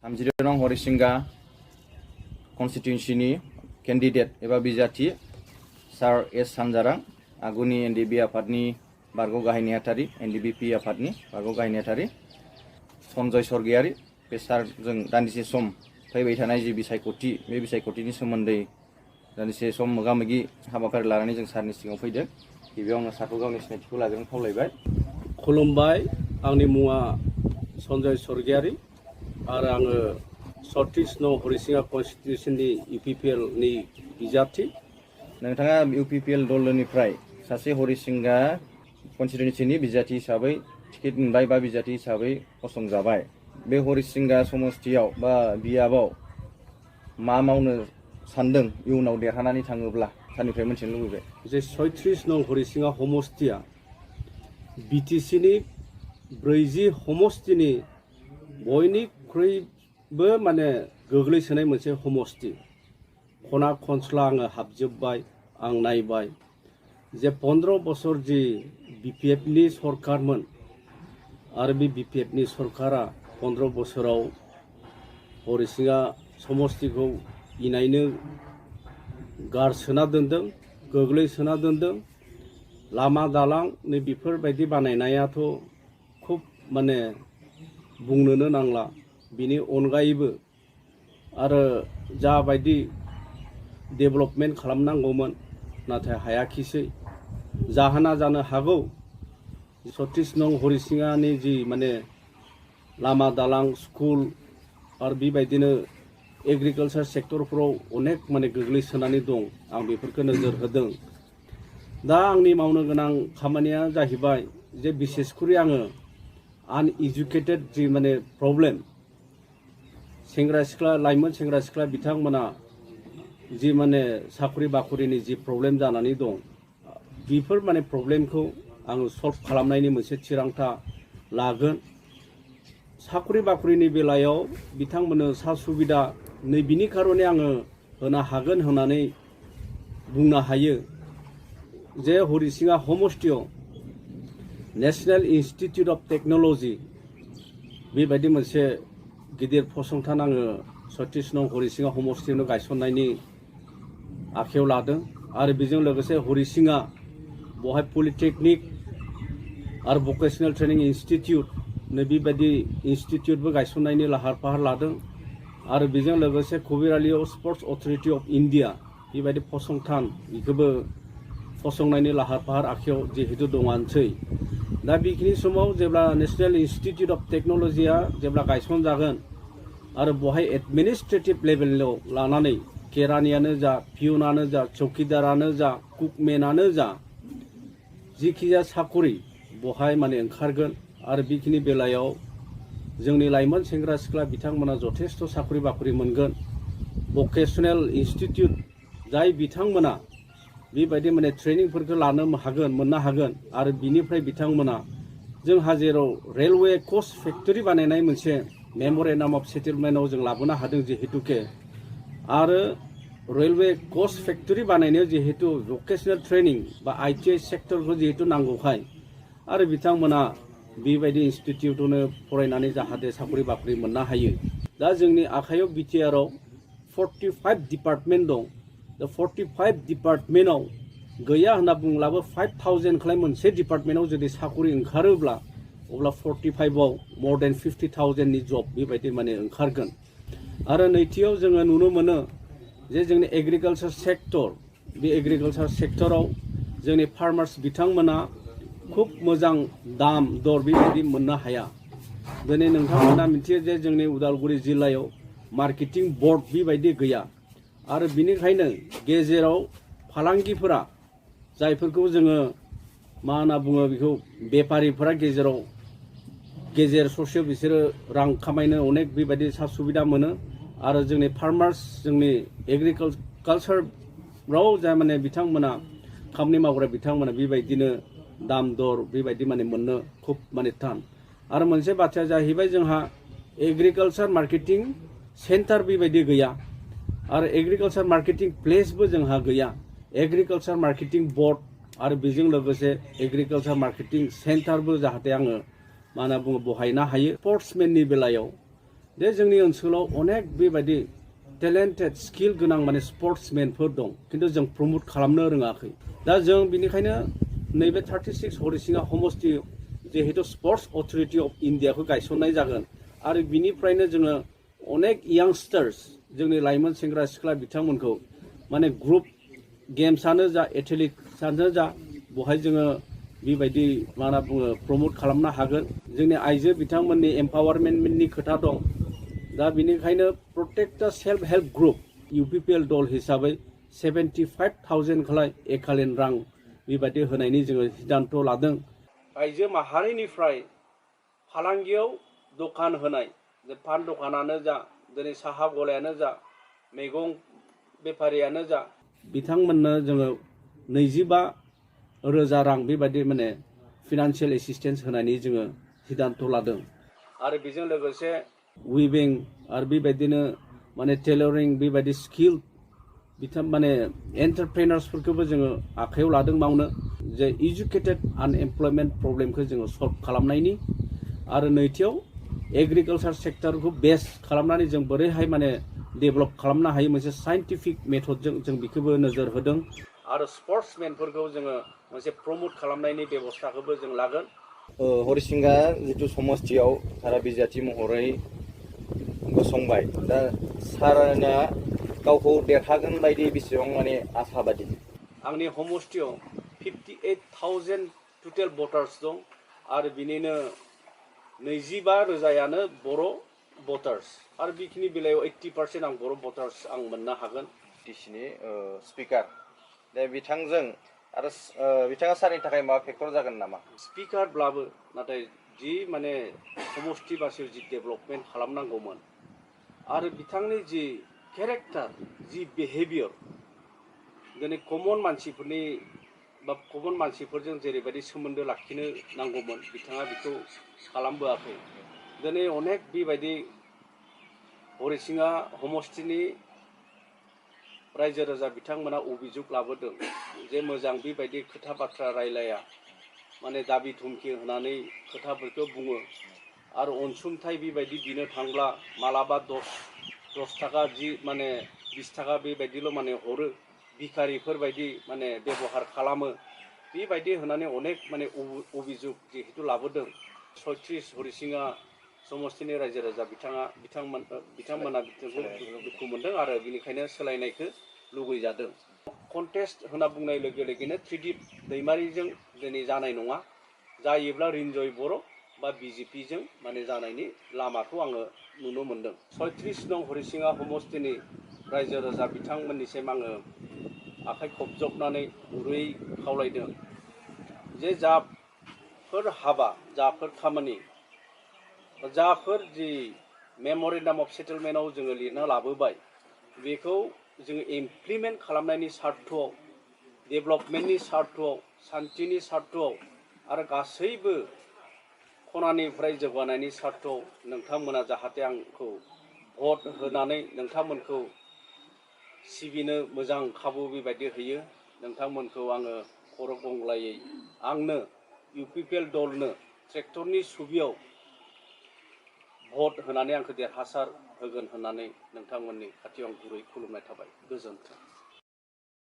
32 नं हरिसिंगा कन्स्टिट्युएन्सिनि केन्डिडेट एबा बिजाथि सार एस सानजारां आगुनि एनडिबि आफादनि बारग' गाहाय नेहाथारि एनडिबिपि आफादनि बारग' गाहाय नेहाथारि सन्जय सरगियारि बे सारजों दान्दिसे सम फैबाय थानाय जि बिसायख'थि बे बिसायख'थिनि सोमोन्दै दान्दिसे सम मोगा-मोगि हाबाफारि लानानै जों सारनि सिगाङाव फैदों। गिबियावनो सारखौ गावनि सिनायथिखौ लाग्रोनो खावलायबाय। खुलुमबाय, आंनि मुङा सन्जय सरगियारि आरो आङो 36 नं हरिसिंगा कन्स्टिट्युएन्सिनि इउपिपिएल नि बिजाथि। नोंथाङा इउपिपिएल दलनिफ्राय सासे हरिसिंगा कन्स्टिट्युएन्सिनि बिजाथि हिसाबै टिकेट मोनबाय बा बिजाथि हिसाबै फसंजाबाय। बे हरिसिंगा समस्तियाव बा बियाबाव मा मावनो सानदों इयुनाव देरहानानै थाङोब्ला सारनिफ्राय मिथिनो लुबैबाय। जे 36 नं हरिसिंगा समस्तिया बिटिसिनि 40 समस्तिनि बयनिख्रुइबो गोग्लैसोनाय मोनसे समस्ति। खना खनस्ला आङो हाबजोब्बाय, आं नायबाय जे 15 बोसोर जि बिपिएफनि सरकारमोन आरो बे बिपिएफनि सरकारा 15 बोसोराव हरिसिंगा समस्तिखौ इनायनो गारसोना दोनदों, गोग्लैसोना दोनदों। लामा दालां नै बेफोरबायदि बानायनायाथ' खुब बुंनोनो नांला। बिनि अनगायैबो आरो जाबायदि डेभेलपमेन्ट खालामनांगौमोन नाथाय हायाखिसै। जाहोना जानो हागौ 36 नं हरिसिंगानि जि लामा दालां स्कुल आरो बेबायदिनो एग्रिकालसार सेक्टरफोराव अनेक गोग्लैसोनानै दं। आं बेफोरखौ नोजोर होदों। दा आंनि मावनो गोनां खामानिया जाहैबाय जे बिसेसकरि आङो आनइडुकेटेड जि प्रब्लेम सेंग्रा सिख्ला लाइमोन सेंग्रा सिख्ला बिथांमोना जि साख्रि बाख्रिनि जि प्रब्लेम जानानै दं, बेफोर प्रब्लेमखौ आङो सल्भ खालामनायनि मोनसे थिरांथा लागोन। साख्रि बाख्रिनि बेलायाव बिथांमोननो सा सुबिदा नै बिनि कारणे आङो होनो हागोन होननानै बुंनो हायो जे हरिसिंगा समस्तियाव नेशनेल इन्स्टिट्युट अफ टेक्न'लजि बेबायदि मोनसे गिदिर फसंथान आङो 36 नं हरिसिंगा समस्तियावनो गायसननायनि आखायाव लादों। आरो बेजों लोगोसे हरिसिंगा बहाय पलिटेकनिक आरो भकेसनेल ट्रेनिं इन्स्टिट्युट नै बेबायदि इन्स्टिट्युटबो गायसननायनि लाहार फाहार लादों। आरो बेजों लोगोसे कबिरालियाव स्पर्ट्स अथरिटि अफ इन्डिया बेबायदि फसंथान बेखौबो फसंनायनि लाहार फाहार आखायाव जिहेतु दङानोसै। दा बेखिनि समाव जेब्ला नेशनेल इन्स्टिट्युट अफ टेक्न'लजिया जेब्ला गायसनजागोन आरो बहाय एडमिनिस्ट्रेटिभ लेभेलाव लानानै केरानियानो जा, पियुनानो जा, चौकिदारानो जा, कुकमेनानो जा, जिखिजाया साखरि बहाय ओंखारगोन। आरो बेखिनि बेलायाव जोंनि लाइमोन सेंग्रा सिख्ला बिथांमोना जथेस्थ' साख्रि बाख्रि मोनगोन। भकेसनेल इन्स्टिट्युट जाय बिथांमोना बेबायदि ट्रेनिंफोरखौ लानो हागोन, मोननो हागोन। आरो बिनिफ्राय बिथांमोना जोंहा जेराव रेलवे कच फेक्टरि बानायनाय मोनसे मेम'रेन्डाम अफ सेटेलमेन्टआव जों लाबोनो हादों जिहेतुके, आरो रेलवे कच फेक्टरि बानायनायाव जिहेतु भकेसनेल ट्रेनिं बा आइटिआइ सेक्टरखौ जिहेतु नांगौखाय आरो बिथांमोना बेबायदि इन्स्टिट्युटआवनो फरायनानै जाहाथे साख्रि बाख्रि मोननो हायो। दा जोंनि आखायाव बिटिआरआव 45 डिपार्टमेन्ट दं। दा 45 डिपार्टमेन्टआव गैया होनना बुंब्लाबो 5000 खालाय मोनसे डिपार्टमेन्टआव जुदि साख्रि ओंखारोब्ला अब्ला 45आव more than 50,000 नि जब बेबायदि ओंखारगोन। आरो नैथियाव जोङो नुनो मोनो जे जोंनि एग्रिकालसार सेक्टर, बे एग्रिकालसार सेक्टराव जोंनि फार्मार्स बिथांमोना खुब मोजां दाम दर बेबायदि मोननो हाया। दिनै नोंथांमोना मिथियो जे जोंनि उदालगुरि जिल्लायाव मार्केटिं बर्ड बेबायदि गैया। आरो बिनिखायनो गेजेराव फालांगिफोरा जायफोरखौ जोङो मा होनना बुङो बेखौ बेफारिफोरा गेजेर ससेयाव बिसोरो रां खामायनो अनेक बेबायदि सा सुबिदा मोनो। आरो जोंनि फार्मार्स जोंनि एग्रिकालसाराव जा बिथांमोना खामानि मावग्रा बिथांमोना बेबायदिनो दाम दर बेबायदि मोननो खुब थान। आरो मोनसे बाथ्राया जाहैबाय जोंहा एग्रिकालसार मार्केटिं सेन्टार बेबायदि गैया। आरो एग्रिकालसार मार्केटिं प्लेसबो जोंहा गैया। एग्रिकालसार मार्केटिं बर्ड आरो बेजों लोगोसे एग्रिकालसार मार्केटिं सेन्टारबो जाहाथे आङो मा होनना बुङो बहायनो हायो। स्पर्ट्समेननि बेलायाव दे जोंनि ओनसोलाव अनेक बेबायदि टेलेन्टेड स्किल गोनां माने स्पर्ट्समेनफोर दं खिन्थु जों प्रमोट खालामनो रोङाखै दा जों बिनिखायनो नैबे 36 हरिसिङा समष्टि जिहेतु स्पर्ट्स अथरिटि अफ इन्डियाखौ गायसननाय जागोन आरो बिनिफ्रायनो जोङो अनेक यांगस्टार्स जोंनि लाइमोन सेंग्रा सिख्ला बिथांमोनखौ माने ग्रुप गेम्सआनो जा एथलेटिक्सआनो जा बहाय जोङो बेबायदि मा होनना बुङो प्रमोट खालामनो हागोन जोंनि आइजो बिथांमोननि एम्पावारमेन्टनि खोथा दं दा बिनिखायनो प्रत्येकटा सेल्फ हेल्प ग्रुप UPPL दल हिसाबै 75,000 खालाय एकालिन रां बेबायदि होनायनि जोङो सिद्धान्त लादों आइजो माहारिनिफ्राय फालांगियाव दखान होनाय पान दखानानो जा दिनै साहा गलायानो जा मैगं बेफारियानो जा बिथांमोननो जोङो 25,000 रां बेबायदि माने फिनान्सियेल एसिस्टेन्स होनायनि जोङो सिद्धान्त लादों आरो बेजों लोगोसे उइभिं आरो बेबायदिनो माने टेलरिं बेबायदि स्किल बिथां माने एन्टारप्रेनार्सफोरखौबो जोङो आखायाव लादों मावनो जे इडुकेटेड आनएमप्लयमेन्ट प्रब्लेमखौ जोङो सल्भ खालामनायनि आरो नैथियाव एग्रिकालसार सेक्टरखौ बेस खालामनानै जों बोरैहाय माने डेभेलप खालामनो हायो मोनसे साइन्टिफिक मेथडजों जों बेखौबो नोजोर होदों आरो स्पर्ट्समेनफोरखौ जोङो मोनसे प्रमोट खालामनायनि बेबस्थाखौबो जों लागोन हरिसिंगा जिथु समष्टियाव सारा बिजाथि महरै गसंबाय दा सारना गावखौ देरहागोन बायदि बेसेबां माने आसाबादि आंनि समष्टियाव 58,000 टटेल भटार्स दं आरो बिनिनो 25,000 बर' भटार्स आरो बेखिनि बेलायाव 80% आं बर' भटार्स आं मोननो हागोन डिसिनि स्पिकार दा बिथांजों आरो बिथाङा सारनि थाखाय माबा फेक्टर जागोन नामा स्पिकारब्लाबो नाथाय जि माने समष्टि बासियाव जि डेभेलपमेन्ट खालामनांगौमोन आरो बिथांनि जि केरेक्टार जि बिहेभियर दिनै कमन मानसिफोरनि बा गुबुन मानसिफोरजों जेरैबायदि सोमोन्दो लाखिनो नांगौमोन बिथाङा बेखौ खालामबोआखै दिनै अनेक बेबायदि हरिसिङा समष्टिनि रायजो राजा बिथांमोना अभियोग लाबोदों जे मोजां बेबायदि खोथा बाथ्रा रायलाया माने दाबि धुमखि होनानै खोथाफोरखौ बुङो आरो अनसुंथाइ बेबायदि बिनो थांब्ला मालाबा 10 थाखा जि माने 20 थाखा बेबायदिल' माने हरो भिखारिफोर बायदि माने बेबहार खालामो बेबायदि होनानै अनेक माने अभियोग जिहेतु लाबोदों 36 हरिसिङा समष्टिनि रायजो राजा बिथांमोना दुखु मोनदों आरो बिनिखायनो सोलायनायखौ लुबैजादों कन्टेस्ट होनना बुंनाय लोगो लोगोनो त्रिदिप दैमारिजों दिनै जानाय नङा जायोब्ला रिन्जय बर' बा BJPजों माने जानायनि लामाखौ आङो नुनो मोनदों 36 नं हरिसिङा समष्टिनि रायजो राजा बिथांमोननिसिम आङो आखाइ खबजबनानै गुरै खावलायदों जे जाफोर हाबा जाफोर खामानि जाफोर जि मेम'रेन्डाम अफ सेटेलमेन्टआव जोङो लिरना लाबोबाय बेखौ जोङो इमप्लिमेन्ट खालामनायनि सार्थआव डेभेलपमेन्टनि सार्थआव सान्थिनि सार्थआव आरो गासैबो खनानिफ्राय जौगानायनि सार्थआव नोंथांमोना जाहाथे आंखौ भट होनानै नोंथांमोनखौ सिबिनो मोजां खाबु बेबायदि होयो नोंथांमोनखौ आङो खर' गंग्लायै आंनो UPPL दलनो ट्रेक्टरनि सुबियाव भट होनानै आंखौ देरहासार होगोन होननानै नोंथांमोननि खाथियाव आं गुरै खुलुमनाय थाबाय गोजोन्थों